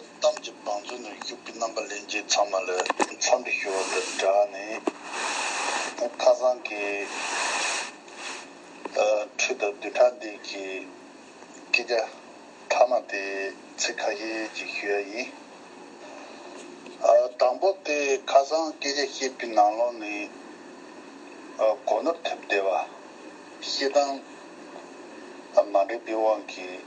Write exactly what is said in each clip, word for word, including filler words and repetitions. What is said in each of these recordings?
གཏམ་གྱི་བང་མཛོད་ནང་བཞུགས་པའི་རྣམ་པ་ལྷན་རྒྱས་ཚང་མ་ལ་འཚམས་འདྲི་ཞུ་བ་དང་སྦྲགས་ནས། ཁ་སང་གི་ཨ་འཕྲོས་དང་བདུན་ཕྲག་འདི་གི་སྐད་ཆ་མཐའ་མ་དེ་ཚིག་ཁ་ཤས་ཅིག་ཞུ་ཡ་ཡིན། ཨ་དང་པོ་དེ་ཁ་སང་སྐད་ཆ་བཤད་པའི་ནང་ལོགས་ནས་ཨ་སྒོ་ནོར་ཐེབས་བསྡད་པ། བཤད་སྟངས་ཨ་མ་འགྲིག་པའི་དབང་གིས་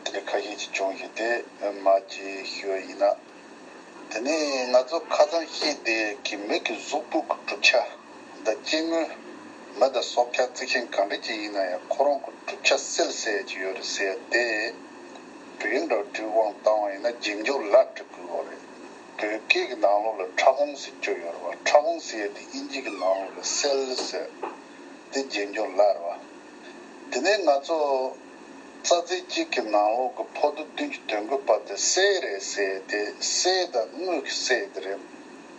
དེ་འདྲ་ཁ་ཤས་ཅིག་བྱུང་བཞིན་དེ་མ་ཅིག་ཞུ་བ་ཡིན་ན། དེ་ནས་ང་ཚོ་ཁ་སང་བཤད་བསྡད་ཀྱི་མི་གི་གཟུགས་པོ་གི་གྲུབ་ཆ་དང་སྐྱེ་དངོས། མི་དང་སྲོག་ཆགས་རྩི་ཤིང་གང་འདྲ་ཅིག་ཡིན་ན་ཡང་ཁོ་རང་གི་གྲུབ་ཆ་སེལ་ཟེར་གྱི་ཡོད་རེད་ཟེར་ཏེ། བོད་ཡིག་འདྲ་བྲིས་དབང་བཏང་བ་ཡིན་ན་རྗེས་འཇུག་ལ་འབྲི་དགོས་རེད། བོད་སྐད་ཀྱི་ནང་ལོགས་ལ་ཕྲ་ཕུང་ཟེར་རྒྱུ་ཡོད་རེད་བ། ཕྲ་ཕུང་ཟེར་ཡ་དེ་དབྱིན་ཇི་གི་ནང་ལོགས་ལ་སེལ་ཟེར། དེ་རྗེས་འཇུག་ལ་རེད་བ། དེ་ནས་ང་ཚོ་རྩ་ཚིག་གཅིག་གི་ནང་ལོགས་ཀྱི་ཕོ་དུ་བདུན་གྱི་དོན་གོ་པ་དེ་སེལ་རེད་ཟེར་ཏེ། སེལ་དང་དངུལ་གྱི་སེལ་དེ་རེད།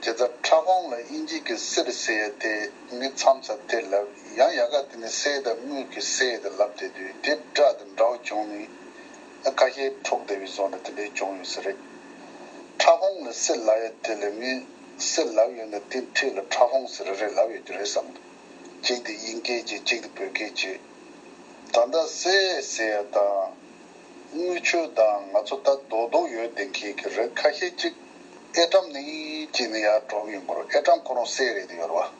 དེ་ལྟར་ཕྲ་ཕུང་ལ་དབྱིན་ཇི་གི་སིལ་ཟེར་ཡ་དེ་ངས་མཚམས་མཚམས་དེ་ལབ། ཡང་ཡག་ག་དེ་ནས་སེལ་དང་དངུལ་གྱི་སེལ་དེ་ལབ་བསྡད་དུས་དེ་སྒྲ་དང་འདྲ་བོ་བྱུང་ནས་ཁ་ཤས་འཁྲུག་བསྡད་པའི་བཟོ་འདྲ་དེ་འདྲའི་བྱུང་ཡོད་ས་རེད། ཕྲ་ཕུང་ལ་སིལ་ལབ་ཡ་དེ་ལ་ངས་སིལ་ལབ་ཡོད་ན་དེ་འཁྲིས་ལ་ཕྲ་ཕུང་ཟེར་རེ་ལབ་ཡོད་རྒྱུ་རེད་བསམ། གཅིག་དེ་དབྱིན་སྐད་ཅིག་གཅིག་དེ་བོད་སྐད་ཅིག་ད་ལྟ་སེལ་ཟེར་ཡ་དང་། དངུལ་ཆུ་དང་ང་ཚོ་ད་རྡོག་རྡོག་ཡོད་བསྡད་མཁན་གྱི་རིགས་ཁ་ཤས་ཅིག་ཨེ་ཊམ་ནས་ཅིག་ནས་ཡར་འགྲོ་གི་ཡོང་གི་རེད། ཨེ་ཊམ་ཁོ་རང་སེལ་རེད་དེ་ཡོད་རེད་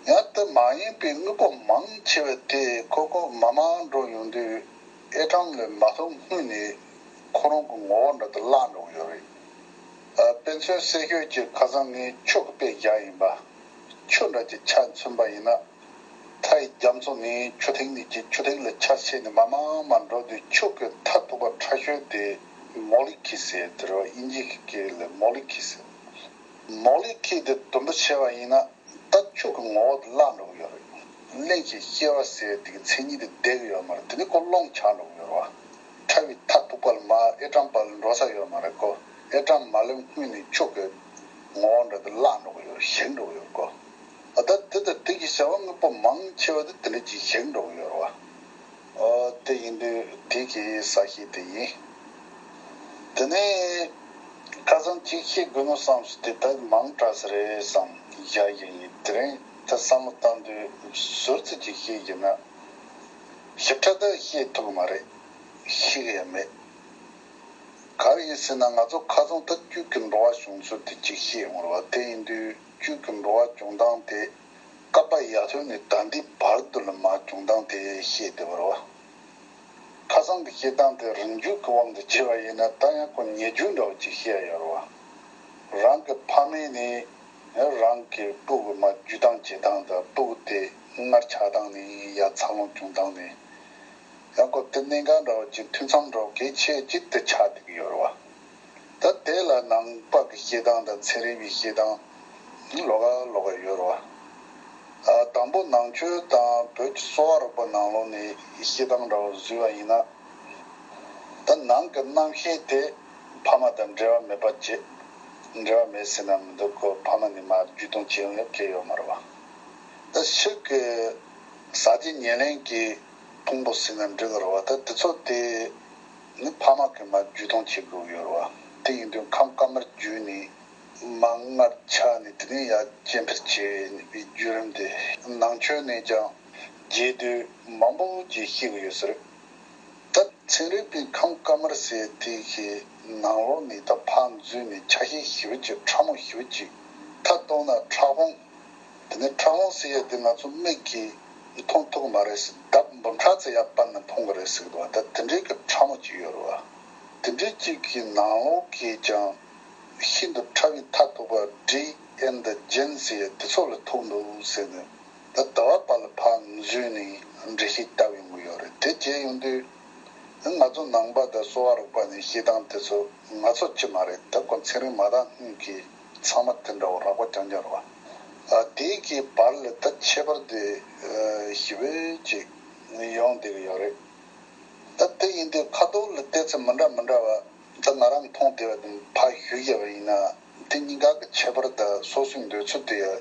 བ། ཡང་དེ་མ་ཡིན་པའི་དངོས་པོ་མང་ཆེ་བ་དེ་ཁོ་ཁོ་མ་མང་འགྲོ་ཡོང་དུས་ཨེ་ཊམ་ལས་མ་ཐོན་སྔོན་ནས་ཁོ་རང་གི་ངོ་བོ་འདྲ་དེ་བརླག་འགྲོ་གི་ཡོད་རེད། ཨ་དཔེ་མཚོན་གསལ་ཤོས་ཀྱི་ཁ་སང་ངས་ཆུ་གི་དཔེ་བཞག་ཡིན་པ། ཆུ་འདྲ་ཅིག་ཆ་མཚོན་པ་ཡིན་ན། མཐའི་རྒྱ་མཚོ་ནས་ཆུ་ཐིགས་ནས་ཀྱི་ཆུ་ཐིགས་ལ་ཆ་ཕྱེ་ནས་མར་མར་མར་འགྲོ་དུས་ཆུ་གི་མཐའ་གཏུགས་པ་ཕྲ་ཤོས་དེ་མོ་ལི་ཁི་ཟེར་དེ་རེད་བ། དབྱིན་ཇིའི་སྐད་ལ་མོ་ལི་ཁི་ཟེར། མོ་ལི་ཁི་དེ་དུམ་བུ་ཕྱེ་བ་ཡིན་ན་ད་ཆུ་གི་ངོ་བོ་དེ་བརླག་འགྲོ་གི་ཡོད་རེད། གླིང་གི་སྐྱེ་བ་ཟེར་དེ་གི་མཚན་ཉིད་དེ་བསྡད་གི་ཡོད་མ་རེད། དེ་ནི་ཁོ་རླུང་ཆགས་འགྲོ་གི་ཡོད་རེད་བ། ཕྲ་བའི་མཐའ་གཏུགས་པ་ལ་མར་ཨེ་ཊམ་བར་ལ་འགྲོ་ས་ཡོད་མ་རེད་ཁོ། ཨེ་ཊམ་མ་སླེབས་སྔོན་ནས་ཆུ་གི་ངོ་བོ་འདྲ་དེ་བརླག་འགྲོ་གི་ཡོད་རེད། ཞིག་འགྲོ་གི་ཡོད་རེད་ཁོ། ཨ་ད་དེ་ལྟར་དེ་གི་བྱ་བ་དངོས་པོ་མང་ཆེ་བ་དེ་དེ་འདྲ་ཅིག་ཞིག་འགྲོ་གི་ཡོད་རེད་བ། ཨོ་དེ་ཡིན་དུས་དེ་གི་ས་གཞི་དེ་ཡིན། དེ་ནས་ཁ་སང་ཅིག་བཤད་དགོས་ནོ་བསམ་སོང་། དེ་ད་མང་དྲགས་ས་རེད་བསམ་བཞག་གི་ཡིན། དེ་རིང་ད་བསམ་བློ་བཏང་དུས་ཟུར་ཙམ་ཅིག་བཤད་ཀྱི་ན་ཞིབ་ཕྲ་ད་བཤད་ཐུབ་ཀྱི་མ་རེད། ཤེས་ཀྱི་ཡང་མེད། ག་རེ་ཡིན་ཟེར་ན་ང་ཚོ་ཁ་སང་ད་བཅུད་ཀྱི་འགྲོ་བ་བྱུང་ཚུལ་དེ་ཅིག་བཤད་ཡོང་རེད་བ། དེ་ཡིན་དུས་བཅུད་ཀྱི་འགྲོ་བ་བྱུང་སྟངས་དེ་བསྐལ་པ་ཡར་ཐོན་ནས་ད་ལྟའི་བར་དུ་ལ་མར་བྱུང་སྟངས་དེ་བཤད་བསྡད་པ་རེད་བ། ཁ་སང་གི་བཤད་སྟངས་དེ་རིང་བརྒྱུད་ཀྱི་དབང་དུ་བྱས་པ་ཡིན་ན་ད་ཡང་ཁོ་ཉེ་བརྒྱུད་འདྲ་བོ་ཅིག་བཤད་ཡོད་རེད་བ། རང་གི་ཕ་མེས་ནས་རང་གི་སྤུ་གུ་མར་བརྒྱུད་སྟངས་བྱེད་སྟངས་དང་སྤུ་གུ་དེ་མངལ་ཆགས་སྟངས་ནས་ཡར་འཚར་ལོངས་བྱུང་སྟངས་ནས། ཡང་ཁོ་དེ་གནད་འགག་འདྲ་བོ་ཅིག་མཐུད་མཚམས་འདྲ་བོ་གལ་ཆེ་ཅིག་ཏུ་ཆགས་བསྡད་ཀྱི་ཡོད་རེད་བ། ད་དེ་ལ་ནང་པ་གི་བཤད་སྟངས་དང་ཚན་རིག་པའི་བཤད་སྟངས་ལོགས་ཀ་ལོགས་ཀ་ཡོད་རེད་བ། ཨ་དང་པོ་ནང་ཆོས་དང་བོད་ཀྱི་གསོ་བ་རིག་པ་ནང་ལོགས་ནས་བཤད་སྟངས་འདྲ་བོ་བཟོས་པ་ཡིན་ན། ད་ནང་གི་རྣམ་ཤེས་དེ་ཕ་མ་དང་འབྲེལ་བ་མེད་པ་བྱེད། འབྲེལ་བ་མེད་ཟེར་ན་མི་འདུག་གོ། ཕ་མ་ནས་མར་བརྒྱུད་གཏོང་བྱེད་ཡོང་ཡ་གང་ཡང་ཡོད་མ་རེད་བ། ད་ཕྱི་གི་ཟ་བྱེད་ཉེར་ལེན་གྱི་ཕུང་པོ་ཟེར་ན་འགྲིག་གི་རེད་བ། ད་དེ་ཚོ་དེ་ནི་ཕ་མ་གིས་མར་བརྒྱུད་གཏོང་བྱེད་དགོས་ཀྱི་ཡོད་རེད་བ། དེ་ཡིན་དུས་ཁམས་དཀར་དམར་བརྒྱུད་ནས་མར་མངལ་ཆགས་ནས་དེ་ནས་ཡར་སྐྱེ་འཕེལ་བྱེད་པའི་བརྒྱུད་རིམ་དེ་ནང་ཆོས་ནས་ཀྱང་རྒྱས་བསྡུས་མང་པོ་ཅིག་བཤད་ཀྱི་ཡོད་ས་རེད། ད་ཚན་རིག་པའི་ཁམས་དཀར་དམར་ཟེར་དེ་གི་ནང་ལོགས་ནས་ད་ཕར་འཛུལ་ནས་ཆ་ཤས་ཞེ་པོ་ཅིག་ཕྲ་མོ་ཞེ་པོ་ཅིག་མཐའ་གཏུགས་ན་ཕྲ་ཕུང་། དེ་ནས་ཕྲ་ཕུང་ཟེར་ཡ་དེ་ང་ཚོ་མིག་གིས་མཐོང་ཐུབ་ཀྱི་མ་རེད་ཟེར། ལྡབ་འབུམ་ཕྲག་ཙམ་ཡར་སྤར་ན་མཐོང་གི་རེད་ཟེར་གི་འདུག་བ། ད་དེ་འདྲའི་གི་ཕྲ་མོ་ཅིག་ཡོད་རེད་བ། དེ་འདྲའི་ཅིག་གི་ནང་ལོགས་ཀྱི་ཀྱང་ཤིན་ཏུ་ཕྲ་བའི་མཐའ་གཏུགས་པ་ཌི་ཨེན་དང་ཇེན་ཟེར་ཡ་དེ་ཚོ་ལ་ཐུག་འདུག་ཟེར་ནས། ད་ཟླ་བ་པ་ལ་ཕར་འཛུལ་ནས་འགྲེལ་བཤད་བཏབ་ཡོང་གི་ཡོད་རེད། དེ་བྱས་ཡོང་དུས་ང་ཚོ་ནང་པ་དང་གསོ་བ་རིག་པ་ནས་བཤད་སྟངས་དེ་ཚོ་ང་ཚོ་གཅིག་མ་རེད། ད་ཁོ་ཚན་རིག་མ་དག་སྔོན་གྱི་ཚང་མ་དེ་འདྲ་བོ་རགས་པ་རྐྱང་རྐྱང་རེད་བ། ཨ་དེའི་གི་བར་ལ་ད་ཁྱད་པར་དེ་ཞེ་པོ་ཅིག་ཡོང་བསྡད་ཀྱི་ཡོད་རེད། ད་དེ་ཡིན་དུས་ཁ་ཐོག་ལ་བལྟས་ཚེ་མི་འདྲ་མི་འདྲ་བ། ད་ང་རང་མཐོང་བསྡད་པ་དེ་ཕར་ཞུས་བཞག་པ་ཡིན་ན། དེ་གཉིས་ཀ་གི་ཁྱད་པར་དང་སོ་སོའི་འདོད་ཚུལ་དེ་ཡང་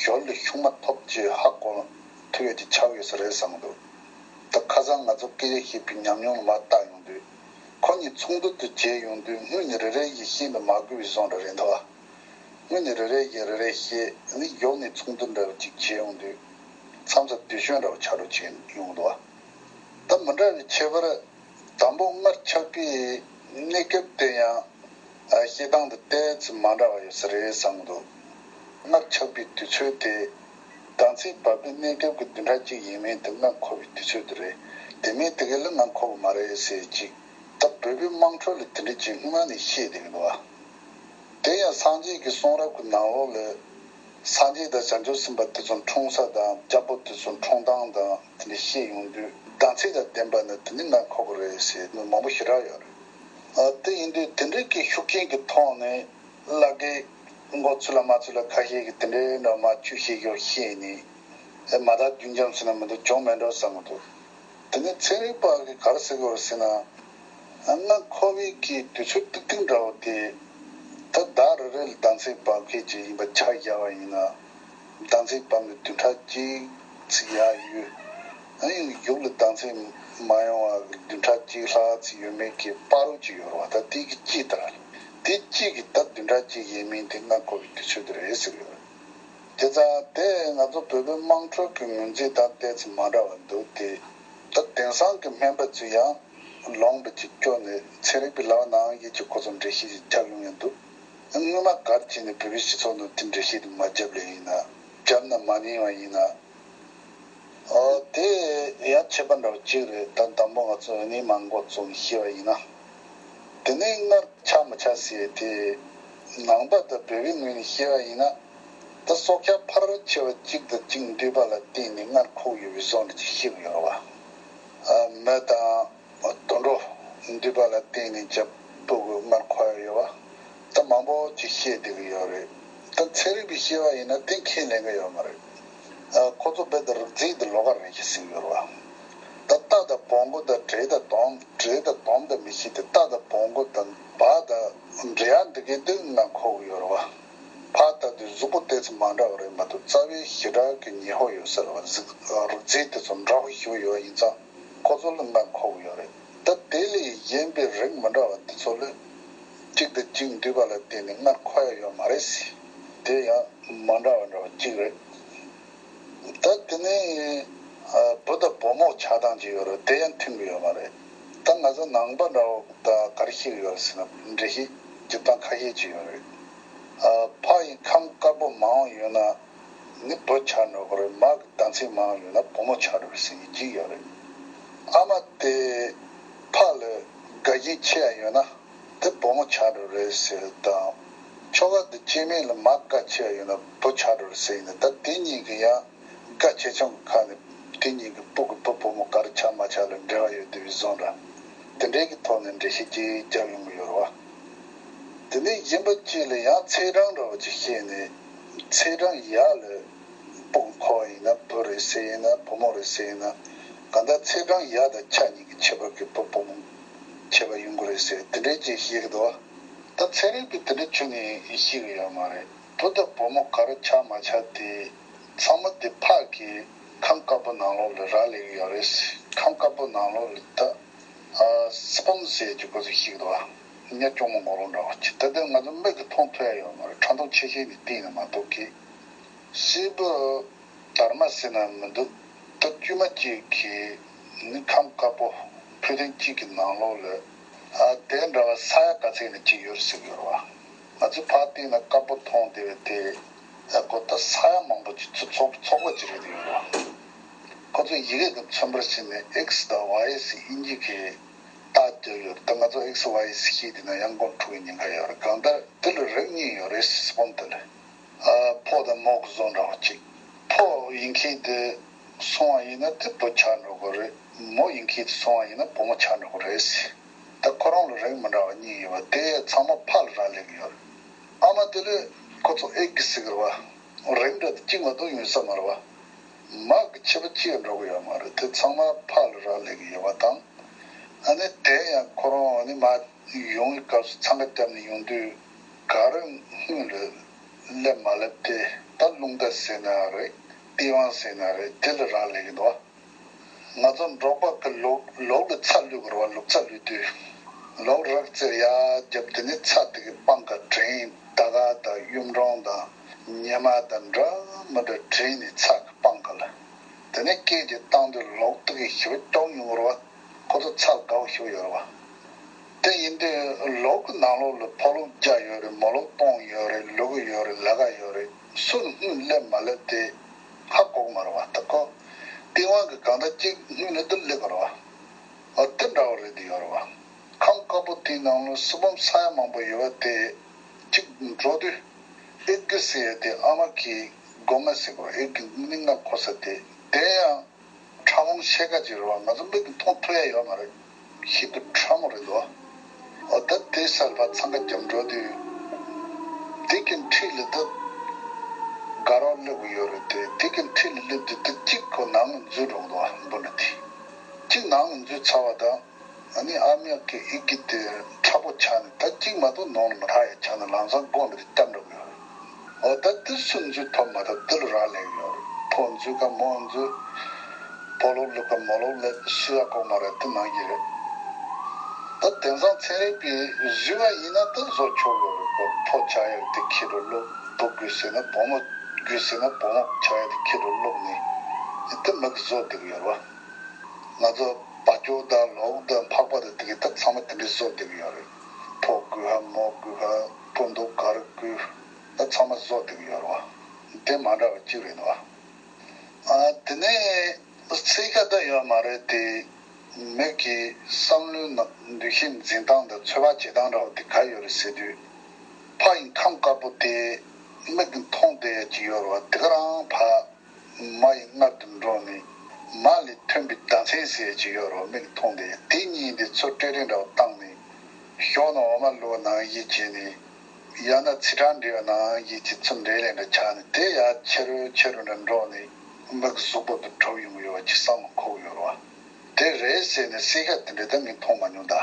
ཞོར་ལ་ཤུགས་མ་ཐོབ་ཀྱི་ཧ་གོ་ཐུབ་ཡ་ཅིག་ཆགས་ཡོད་ས་རེད་བསམ་གི་འདུག་ད་ཁ་སང་ང་ཚོ་སྐད་ཆ་བཤད་པའི་ཉམས་མྱོང་ལ་མར་བལྟ་ཡོང་དུས། ཁོ། ཡོག་ནས་ཚོགས་འདུ་དུ་བྱས་ཡོང་དུས་སྔོན་ནས་རེ་རེ་ཡིས་ཤེས་ནས་མ་དགོས་པའི་བཟོ་འདྲ་རེད་འདུག་བ། སྔོན་ནས་རེ་རེ་ཡིས་རེ་རེ་ཤེས་ནས་ཡོག་ནས་ཚོགས་འདུ་འདྲ་བ་ཅིག་བྱས་ཡོང་དུས་མཚམས་མཚམས་དུས་ཆེན་འདྲ་བ་ཆགས་འགྲོ་བྱས་ཡོང་འདུག་བ། ད་མི་འདྲ་བའི་ཁྱད་པར། དང་པོ་སྔར་ཆགས་པའི་གནས་སྐབས་དེ་ཡང་བཤད་སྟངས་དེ་ཏོག་ཙམ་མ་འདྲ་བ་ཡོད་ས་རེད་བསམ་གྱི་འདུག་སྔར་ཆགས་པའི་དུས་ཚོད་དེ་གདན་ས་བབས་པའི་གནས་སྐབས་ཀྱི་བདུན་ཕྲག་གཅིག་ཡིན་མིན་དེ་ང་མཁོ་བའི་དུས་ཚོད་དེ་རེད། དེ་མིན་དེ་ག་ལ་ང་མཁོ་གི་མ་རེད་ཟེར་ཅིག་ད་བོད་པའི་དམངས་ཁྲོད་ལ་དེ་འདྲ་ཅིག་སྔོན་མ་ནས་བཤད་བསྡད་ཀྱི་འདུག་བ། དེ་ཡང་སངས་རྒྱས་ཀྱི་གསུང་རབ་ཀྱི་ནང་ལོགས་ལ། སངས་རྒྱས་དང་བྱང་ཆུབ་སེམས་དཔའ་དེ་ཚོ་འཁྲུངས་ས་དང་སྐྱབས་པོ་དེ་ཚོ་འཁྲུངས་སྟངས་དང་དེ་འདྲ་བཤད་ཡོང་དུས་གདན་ས་དང་ལྡན་པ་ནི་དེ་ནི་ང་མཁོ་གི་རེད་ཟེར་མི་མང་པོ་ཞེ་དྲག་ཡོད་རེད། ཨ་དེ་ཡིན་དུས་དེ་འདྲའི་གི་ཤུགས་རྐྱེན་གྱི་ཐོག་ནས་བླ་སྒེར་མགོ་ཚོས་ལ་མ་ཚོས་ལ་ཁ་ཤས་ཀྱིས་དེ་འདྲའི་འདྲ་མ་བཅུ་བཤད་ཡོད་བཤད་ནས་ཨེ་མ་དག་རྒྱུན་འབྱམས་ཟེར་ན་མི་འདུག་གྱོང་མེད་འགྲོ་བསམ་གི་འདུག་དེ་ནས་ཚན་རིག་པ་གིས་ག་རེ་ཟེར་གི་ཡོད་རེད་ཟེར་ན། སྔ་འཁོར་བའི་གི་དུས་ཚོད་ཏིག་ཏིག་འདྲ་བོ་དེ། ད་ཟླ་རེ་རེ་ལ་གདན་ས་བབས་མཁན་ཅིག་ཡིན་པ་ཆ་བཞག་པ་ཡིན་ན། གདན་ས་བབས་ནས་བདུན་ཕྲག་གཅིག་ཙམ་ཡར་ཡོད། ཨ་ཡིན་གྱི་ཡུལ་ལ་གདན་ས་མ་ཡོང་བ་བདུན་ཕྲག་གཅིག་ལྷག་ཙམ་ཡོད་མེད་ཀྱི་བར་རོ་ཅིག་ཡོད་རེད་བ། ད་དེ་གི་གཅིག་ལྟར། དེ་གཅིག་གི་ད་བདུན་ཕྲག་གཅིག་ཡིན་མིན་དེ་སྔ་འཁོར་བའི་དུས་ཚོད་དེ་རེད་ཟེར་གི་ཡོད་རེད། དེ་ཙང་དེ་ང་ཚོ་བོད་པའི་དམངས་ཁྲོད་ཀྱི་ངོས་འཛིན་དང་ཏོག་ཙམ་མ་འདྲ་བ་འདུག་སྟེ། ད་དེང་སང་གི་སྨན་པ་ཚོས་ཡང་ལུང་པ་ཅིག་སྐྱོར་ནས་ཚན་རིག་པའི་ལག་ནང་ཡིན་གྱི་ཁོ་ཚོ་འགྲེལ་བཤད་ཅིག་རྒྱབ་ཡོང་ཡང་འདུག་སྔོན་མ་ག་རེ་བྱས་ནས་བོད་པའི་སྤྱི་ཚོགས་ནང་དེ་འགྲེལ་བཤད་དེ་མ་བརྒྱབ་ལེ་ཡིན་ན། བརྒྱབ་ན་མ་ཉན་བ་ཡིན་ན། ཨོ་དེ་ཡང་ཁྱད་པར་འདྲ་བོ་གཅིག་རེད། ད་དང་པོ་ང་ཚོ་ནི་མ་མགོ་རྩོམ་ཤེས་པ་ཡིན་ན། དེ་ནས་སྔར་ཆགས་མི་ཆགས་ཟེར་དེ། ནང་པ་དང་བོད་པའི་ངོས་ནས་བཤད་པ་ཡིན་ན། ད་སྲོག་ཆགས་ཕལ་ཆེ་བ་གཅིག་དང་གཅིག་འདུས་པ་ལ་བརྟེན་ནས་སྔར་འཁོར་ཡོད་པའི་བཟོ་འདྲ་ཅིག་ཤེས་ཀྱི་ཡོད་རེད་བ། ཨ་མི་དང་དུད་འགྲོ་འདུས་པ་ལ་བརྟེན་ནས་ཅིག་སྤུ་གུ་སྔར་འཁོར་ཡོད་པ། ད་མང་པོ་ཅིག་བཤད་བསྡད་ཀྱི་ཡོད་རེད། ད་ཚན་རིག་པས་བཤད་པ་ཡིན་ན་གཏན་འཁེལ་ལེན་གྱི་ཡོད་མ་རེད། ཨ་ཁོ་ཚོ་རྦད་དེ་རིགས་འཛིན་དེ་ལོགས་ཀ་རེད་ཅེས་ཟེར་གྱི་ཡོད་རེད་བ། ད་རྟ་དང་བོང་གུ་དང་འབྲས་དང་སྦྲང་འབྲས་དང་སྦྲང་དང་མི་ཤེས་ཏེ། རྟ་དང་བོང་གུ་དང་བ་དང་འབྲས་ཡ་འདི་གའི་དུས་ང་མཁོ་གི་ཡོད་རེད་བ། ཕར་ལྟ་དུས་གཟུགས་པོ་ཏོག་ཙམ་མ་འདྲ་བ་རེད་མ་གཏོགས་རྩ་བའི་ཞེ་དྲག་གི་ཉེ་ཧོ་ཡོད་ས་རེད་བ། གཟུགས་རིགས་འཛིན་དེ་ཚོ་འདྲ་བོ་ཞིག་ཡོད་ཡིན་ཙང་ཁོ་ཚོ་ལ་ང་མཁོ་གི་ཡོད་རེད། ད་དེ་ལས་གཞན་པའི་རིགས་མི་འདྲ་བ་འདི་ཚོ་ལ་གཅིག་དང་གཅིག་འདུས་པ་ལ་བརྟེན་ནས་སྔར་འཁོར་ཡ་ཡོད་མ་རེད་ཟེར། དེ་ཡང་མ་འདྲ་བ་འདྲ་བ་གཅིག་རེད། ད་དེ་ནས་ཨ་བུ་དང་བུ་མོ་ཆགས་སྟངས་ཅིག་ཡོད་རེད། དེ་ཡང་མཐུན་གྱི་ཡོད་མ་རེད། ད་ང་ཚོ་ནང་པ་འདྲ་བོ་ད་ག་རེ་ཤེས་ཀྱི་ཡོད་རེད་ཟེར་ན། འགྲེལ་བཤད་རྒྱག་སྟངས་ཁ་ཤས་ཅིག་ཡོད་རེད། ཨ་ཕ་ཡི་ཁམས་དཀར་པོ་མང་བ་ཡོད་ན་ནི་བུ་ཆགས་འགྲོ་གི་རེད། མ་གི་གདན་ཚིགས་མང་བ་ཡོད་ན་བུ་མོ་ཆགས་འགྲོ་གི་རེད་ཟེར་མཁན་གཅིག་ཡོད་རེད། ཨ་མ་དེ་ཕ་ལ་དགའ་ཞེན་ཆེ་བ་ཡོད་ན། དེ་བུ་མོ་ཆགས་འགྲོ་རེད་ཟེར་དང་། ཁྱོ་ག་དེ་སྐྱེ་དམན་ལ་མ་དགའ་ཆེ་བ་ཡོད་ན་བུ་ཆགས་འགྲོ་རེད་ཟེར་ཡིན་ན། ད་དེ་གཉིས་ཀྱི་ཡང་དགའ་ཆེ་ཆུང་གི་ཁ་ནས་དེ་གཉིས་ཀྱི་སྤུ་གུ་བུ་བུ་མོ་ག་རེ་ཆགས་མ་ཆགས་ལ་འབྲེལ་བ་ཡོད་བསྡད་པའི་བཟོ་འདྲ། དེ་འདྲའི་གི་ཐོག་ནས་འགྲེལ་བཤད་ཅིག་རྒྱབ་ཡོང་གི་ཡོད་རེད་བ། དེ་ནས་གཞན་པ་གཅིག་ལ་ཡང་ཚེས་གྲངས་འདྲ་བ་ཅིག་བཤད་ནས། ཚེས་གྲངས་ཡག་ལ་སྤུ་གུ་འཁོར་བ་ཡིན་ན་བུ་རེད་ཟེར་ཡིན་ན་བུ་མོ་རེད་ཟེར་ཡིན་ན། གང་ལྟར་ཚེས་གྲངས་ཡག་དང་ཆ་གཉིས་ཀྱི་ཁྱད་པར་གྱི་བུ་བུ་མོ་ཁྱད་པར་ཡོང་གི་རེད་ཟེར་དེ་འདྲའི་ཅིག་བཤད་ཀྱི་འདུག་བ། ད་ཚན་རིག་པས་དེ་འདྲ་ཁྱོན་ནས་ཤེས་ཀྱི་ཡོད་མ་རེད། བུ་དང་བུ་མོ་ག་རེ་ཆགས་མ་ཆགས་དེ་ཚང་མ་དེ་ཕ་གི་ཁམས་དཀར་པོ་ནང་ལོགས་ལ་རག་ལས་ཀྱི་ཡོད་རེད། ཁམས་དཀར་པོ་ནང་ལོགས་ལ་ད་ཨ་སི་པམ་ཟེར་གྱི་ཁོ་ཚོས་ཤེས་ཀྱི་འདུག་བ། ཉ་གཅུང་མོ་མགོ་ལོག་འདྲ་བ་ཅིག་ད་ལྟ་ང་ཚོ་མིག་གིས་མཐོང་ཐུབ་ཡ་ཡོད་མ་རེད། ཕྲ་མཐོང་ཆེ་ཤེལ་ནས་བལྟས་ན་མ་གཏོགས་ཀི། སྲིད་པ་དར་མ་ཟེར་ན་མི་འདུག་ད་དཀྱུས་མ་གཅིག་གིས་ནི་ཁམས་དཀར་པོ་འཕྲོད་བསྟེན་གཅིག་གི་ནང་ལོགས་ལ་ཨ་དེ་འདྲ་བ་ས་ཡ་ག་ཚད་ནས་གཅིག་ཡོད་རེད་ཟེར་གྱི་ཡོད་རེད་བ། ང་ཚོས་ཕར་བལྟས་ན་དཀར་པོ་མཐོང་བསྡད་པའི་དེ་ཨ་ཁོ་ད་ས་ཡ་མང་པོ་ཅིག་ཚོ་ཚོགས་ཚོགས་པ་ཅིག་རེད་ཡོད་རེད་བ། ཁོ་ཚོས་ཡི་གེ་གི་མཚོན་པར་བྱས་ནས་ཨེག་སི་དང་ཝའི་ཟེར་དབྱིན་ཇི་གི་རྟགས་བརྒྱབ་ཡོད་རེད། ད་ང་ཚོ་ཨེག་སི་ཝའི་ཟེར་ཤེས་བསྡད་ན་ཡང་མགོ་འཁྲུག་གི་ཉེན་ཁ་ཡོད་རེད། གང་ལྟར་དེ་ལ་རིགས་གཉིས་ཡོད་རེད། སི་པམ་དེ་ལ། ཨ་ཕོ་དང་མོ་གི་བཟོ་འདྲ་བ་ཅིག་ཕོ་ཡིན་མཁན་དེ་སོང་བ་ཡིན་ན་དེ་བུ་ཆགས་འགྲོ་གི་རེད། མོ་ཡིན་མཁན་དེ་སོང་བ་ཡིན་ན་བུ་མོ་ཆགས་འགྲོ་གི་རེད་ཟེར། ད་ཁོ་རང་ལ་རིགས་མི་འདྲ་བ་གཉིས་ཡོད་པ་དེ་ཚང་མ་ཕ་ལ་རག་ལས་ཀྱི་ཡོད་རེད། ཨ་མ་དེ་ལ་ཁོ་ཚོ་ཨེག་གི་ཟེར་གི་རེད་བ། རིགས་འདྲ་དེ་གཅིག་མ་གཏོགས་ཡོད་ས་མ་རེད་བ། མ་གི་ཁྱད་པར་གཅིག་འགྲོ་གི་ཡོད་མ་རེད། དེ་ཚང་མ་ཕ་ལ་རག་ལས་ཀྱི་ཡོད་པ་དང་། ཨ་ནི་དེ་ཡང་ཁོ་རང་ཨ་ནི་མ་ཡོང་བའི་སྐབས་སུ་འཚང་ཁ་བརྒྱབ་ནས་ཡོང་དུས་ག་རེ་སྔོན་ལ་སླེབས་མ་སླེབས་དེ་ད་རླུང་རྟ་ཟེར་ན་རེད། སྟེས་དབང་ཟེར་ན་རེད། དེ་ལ་རག་ལས་ཀྱི་འདུག་ང་ཚོ་འབྲོག་པ་གི་ལུག་ལུག་ལ་ཚྭ་བླུགས་དགོས་རེད་བ། ལུག་རྩྭ་བླུགས་དུས་ ལོག་རག་རྩེར་ཡར་རྒྱབ། དེ་ནས་ཚ་དེ་གི་སྤང་ཁ་དྲན། ད་ག་དང་གཡུ་འབྲོང་དང་ཉི་མ་དང་འདྲ་མི་འདྲ་དྲན་ནས་ཚ་གི་སྤང་ཁ་ལ། དེ་ནས་སྐད་ཅིག་བཏང་དུས་ལོག་དེ་གི་ཞིབ་ཀྱོག་ཡོང་རོ། ཁོ་ཚོ་ཚ་དགའ་བོ་ཞིག་ཡོད་རེད་བ། དེ་ཡིན་དུས་ལོག་གི་ནང་ལོགས་ལ་ཕོ་ལོག་བརྒྱ་ཡོད་རེད། མོ་ལོག་སྟོང་ཡོད་རེད། ལུ་གུ་ཡོད་རེད། ལ་ག་ཡོད་རེད། སུ་སྔུན་སླེབས་མ་སླེབས་དེ་ཧ་གོ་གི་མ་རེད་བ། ད་ཁོ་སྟེས་དབང་གི་གང་ལྟར་གཅིག་སྔུན་ནས་འདི་སླེབས་དགོས་རེད་བ། འོ་དེ་འདྲ་བོ་རེད་དེ་ཡོད་རེད་བ། ཁམས་དཀར་པོ་དེའི་ནང་ལོགས་སུ་བུམ་ས་ཡ་མང་པོ་ཡོད་པ་དེ་གཅིག་འགྲོ་དུས་ཨེ་ཀི་ཟེར་ཡ་དེ་ཨ་མ་གི་སྒོ་ང་ཟེར་དགོས་རེད། ཨེ་ཀི་ནི་ང་ཁོ་ས་དེ་དེ་ཡང་ཕྲ་ཕུང་ཤེལ་དཀར་ཅིག་རེད་བ། ང་ཚོ་མིག་གིས་མཐོང་ཐུབ་ཡ་ཡོད་མ་རེད། ཤིན་ཏུ་ཕྲ་མོ་རེད་འདུག་འོ་ད་དེ་སར་ཕར་འཚང་ཁ་རྒྱབ་འགྲོ་དུས་དེ་གི་འཁྲིས་ལ་ད་དགའ་རོགས་སླེབས་ཀྱི་ཡོད་རེད་དེ། དེ་གི་འཁྲིས་ལ་སླེབས་དུས་ད་གཅིག་ཁོ་ནང་ལ་འཛུལ་འགྲོ་གི་འདུག་འབུ་ནི་དེ་གཅིག་ནང་ལ་འཛུལ་ཚར་བ་དང་། ཨ་ནི་ཨ་མ་གི་ཨེ་ཀི་དེ་མཁྲེགས་པོ་ཆགས་ནས། ད་གཅིག་མ་གཏོགས་ནང་ལ་མ་ཐག་ཡ་ཆགས་ནས་ལམ་སང་སྒོ་འདི་བརྒྱབ་འགྲོ་གི་ཡོད་རེད། འོ་ད་དེ་སུ་འཛུལ་ཐུབ་མ་ཐུབ་དེ་ལ་རག་ལས་ཡོད་རེད། ཕོ་འཛུལ་ག་མོ་འཛུལ། ཕོ་ལོག་སླེབས་ག་མོ་ལོག་སླེབས། སུ་ཡ་གོ་མ་རེད། དེ་ནང་བཞིན་རེད། ད་དེང་སང་ཚན་རིག་པས་བཟོས་པ་ཡིན་ན་ད་བཟོ་ཆོག་ཡོད་རེད་གོ། ཕོ་ཆགས་ཡ་དེ་ཁྱེར་རུ་བླུགས། བུ་དགོས་ཟེར་ན་བུ་མོ། དགོས་ཟེར་ན་བུ་མོ་ཆགས་ཡ་དེ་ཁྱེར་རུ་བླུགས་ནས་དེ་མི་གི་བཟོ་བསྡད་གི་ཡོད་རེད་བ། ང་ཚོ་བ་ཅོ་དང་ལོག་དང་ཕག་པ་དང་དེ་གི་ད་ཚང་མ་དེ་འདྲའི་བཟོ་བསྡད་གི་ཡོད་རེད། ཕོ་དགོས་ཧ་མོ་དགོས་ཧ་སྤུ་མདོག་ག་རེ་དགོས་ད་ཚང་མ་བཟོ་བསྡད་གི་ཡོད་རེད་བ། དེ་མ་འདྲ་བ་གཅིག་རེད་འདུག་བ། ཨ་དེ་ནས་ཚིག་ཁ་ད་ཡོད་མ་རེད་དེ། མི་གི་བསམ་བློའི་ནང་འདུ་ཤེས་འཛིན་སྟངས་དང་ཚོད་དཔག་བྱེད་སྟངས་འདྲ་བ་དེ་ག་ཡོད་རེད་ཟེར་དུས། ཕ་ཡི་ཁམས་དཀར་པོ་དེ་མིག་གིས་མཐོང་བསྡད་ཡ་ཅིག་ཡོད་རེད་བ། དེ་ག་རང་ཕ་མ་ཡི་མངལ་དུ་འགྲོ་ནས་མ་ལས་ཐོན་པའི་ཟླ་མཚན་ཟེར་ཡ་ཅིག་ཡོད་རེད་བ། མིག་གིས་མཐོང་བསྡད་ཡ་དེ་གཉིས་དེ་ཚུར་སྤྲེལ་རེ་འདྲ་བ་བཏང་ནས་ཞོགས་ནས་འོ་མ་བླུགས་པ་ནང་བཞིན་བྱས་ནས། ཡང་ན་ཚིལ་ཁྲག་འདྲེས་པ་ནང་བཞིན་གྱི་ཚུར་འདྲེས་ལེན་འདྲ་ཆགས་ནས་དེ་ཡར་ཆེ་རུ་ཆེ་རུ་འདྲ་འགྲོ་ནས་མིག་གཟུགས་པོ་དེ་གྲུབ་ཡོང་གི་ཡོད་པ་ཅིག་བསམ་བློ་འཁོར་གི་ཡོད་རེད་བ། དེ་རེད་ཟེར་ནས་གསལ་ཁ་དེ་འདྲ་ད་ངས་མཐོང་མ་མྱོང་ད།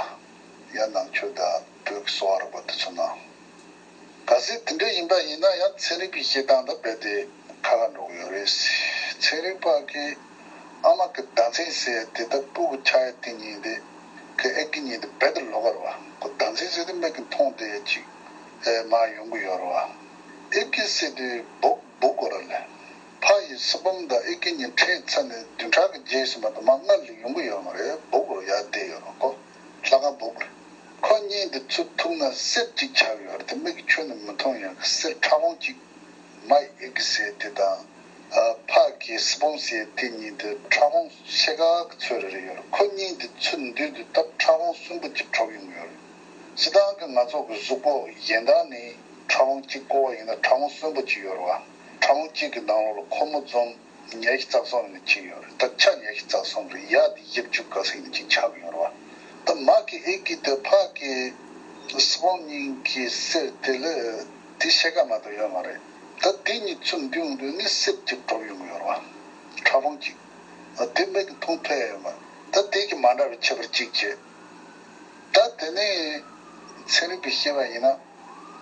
ཡང་ནང་ཆོས་དང་བོད་ཀྱི་གསོ་བ་རིག་པ་དེ་ཚོ་ནང་། གལ་སྲིད་དེ་འདྲ་ཡིན་པ་ཡིན་ན་ཡང་ཚན་རིག་པའི་བཤད་སྟངས་དང་རྦད་དེ་ཁ་ཁ་འགྲོ་གི་ཡོད་རེད། ཚན་རིག་པ་གིས་ཨ་མ་གི་ཟླ་མཚན་ཟེར་དེ་ད་སྤུ་གུ་ཆགས་ཡ་དེ་ཉིད་དེ་གི་ཨེ་ཀི་ཉིད་དེ་རྦད་དེ་ལོག་གི་རེད་བ། ཁོ་ཟླ་མཚན་ཟེར་དེ་མིག་གིས་མཐོང་བསྡད་ཡ་ཅིག་ཨེ་མར་ཡོང་གི་ཡོད་རེད་བ། ཨེ་ཀི་ཟེར་དུས་སྦུག་སྦུག་གོ་ར་ལས། ཕ་ཡི་སི་བོམ་དང་ཨེ་ཀི་གཉིས་འཕྲད་ཚར་ནས་བདུན་ཕྲག་གི་རྗེས་སུ་མ་གཏོགས་མར་མངལ་ལ་ཡོང་གི་ཡོད་མ་རེད། སྦུག་གོ་ར་ཡར་བསྡད་ཡོད་རེད་ཁོ། ལྷ་ཁང་སྦུག་རེད། ཁོ་གཉིས་འདི་ཚུར་ཐུག་ན་གསེར་གཅིག་ཆགས་ཡོད་རེད་དེ། མིག་གིས་ཁྱོན་ནས་མི་མཐོང་ཡང་གི་གསེར་ཕྲ་ཕུང་གཅིག་མ་ཡི་ཨེ་ཀི་ཟེར་དེ་དང་། ཨ་ཕ་གི་སི་བོམ་ཟེར་དེ་གཉིས་དེ་ཕྲ་ཕུང་ཤེལ་དཀར་གི་ཚོད་རེ་རེ་ཡོད་རེད། ཁོ་གཉིས་དེ་ཚུར་འདུས་དུས་སྟབས་ཕྲ་ཕུང་གསུམ་པོ་གཅིག་གྲུབ་ཡོང་གི་ཡོད་རེད། སྤྱིར་བཏང་གི་ང་ཚོ་གི་གཟུགས་པོ་གཞན་དག་ནི་ཕྲ་ཕུང་གཅིག་བཀོལ་བ་ཡིན་ན་ཕྲ་ཕུང་གསུམ་པོ་གཅིག་ཡོད་རེད་བ། ཕྲ་ཕུང་གཅིག་གི་ནང་ལོགས་ལ་ཁོར་མོ་ཛོམ་ཉི་ཤུ་རྩ་གསུམ་ནས་གཅིག་ཡོད་རེད། ད་ཆ་ཉི་ཤུ་རྩ་གསུམ་རེད། ཡ་དེ་བཞི་བཅུ་ག་ཚོད་ནས་གཅིག་ཆགས་ཀྱི་ཡོད་རེད་བ། ད་མ་གི་ཨེ་ཀི་དེ་ཕ་གི་སི་བོམ་གཉིས་ཀྱི་གསེར་དེ་ལ་དེ་ཤེལ་དཀར་མ་གཏོགས་ཡོད་མ་རེད། ད་དེ་གཉིས་ཚུར་འདུས་ཡོང་དུས་ནི་གསེར་གཅིག་གྲུབ་ཡོང་གི་ཡོད་རེད་བ། ཕྲ་ཕུང་གཅིག་ཨ་དེ་མིག་གིས་མཐོང་ཐུབ་ཡ་ཡོད་མ་རེད། ད་དེ་གི་མ་འདྲ་བའི་ཁྱད་པར་གཅིག་བྱས། ད་དེ་ནས་ཚན་རིག་པས་བཤད་པ་ཡིན་ན།